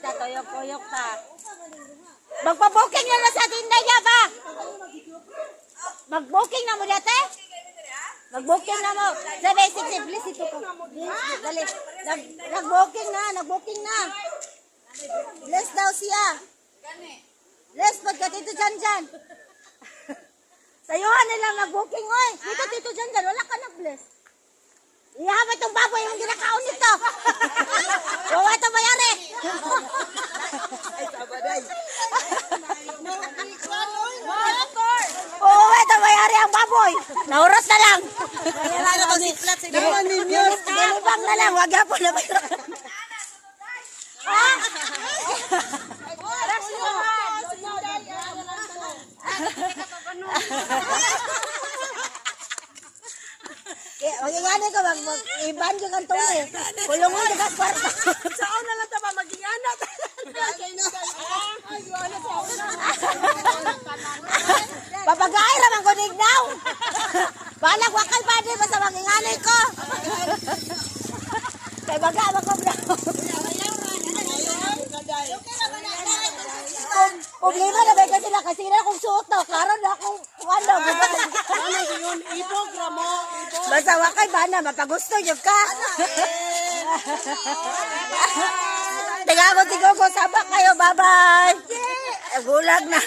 ta, tuyok-tuyok ta. Magpa-booking na lang sa tinda niya ba? Mag-booking na mo dati? Mag-booking na mo. Sabi, sige, please, ito ko. Dali. Nag-booking na, nag-booking na. Bless daw siya. Bless pagka Tito Jan Jan. Sayuhan nila mag-booking, oy. Dito, Tito Jan Jan, wala ka na-bless. Ihaba itong baboy yung ginakaon nito. Wala ito bayari. Ay, sabaday. Oo, ito bayari ang baboy. Naurot na lang. Wala na pag siklat sa ninyo. Dilibang na lang, wag po na bayaran. Ah! Kaya, magingani ko, mag iban yung kantong eh. Kulungon yung kwarta. Saan na lang tama maging anak? Papagaay raman ko nignaw. Balag wakay pa di basta magingani ko. Kay baga man ko bro. Problema na ba kasi sila kasi na akong suot na klaro na akong ano. Ano yun? Ibog, Ramo. Ibog. Basta wakay ba na mapagusto gyud ka. Tingago tigogo saba kayo, bye-bye. Gulag na.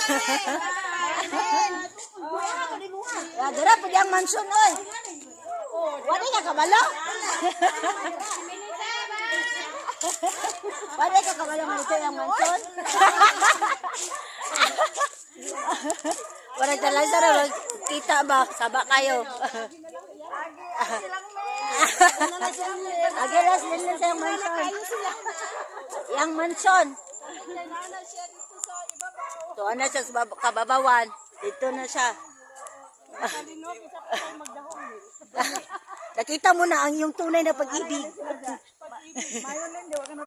Ya, dira pud ang mansion oy. Wala ka kabalo? Wala ka kabalo nga ito yung mansion? Wala talaga sa kita ba? Saba kayo. Agi las din sa yung mansion. Yang mansion. Tuwa na siya sa kababawan. Dito na siya. Nakita mo na ang iyong tunay na pag-ibig.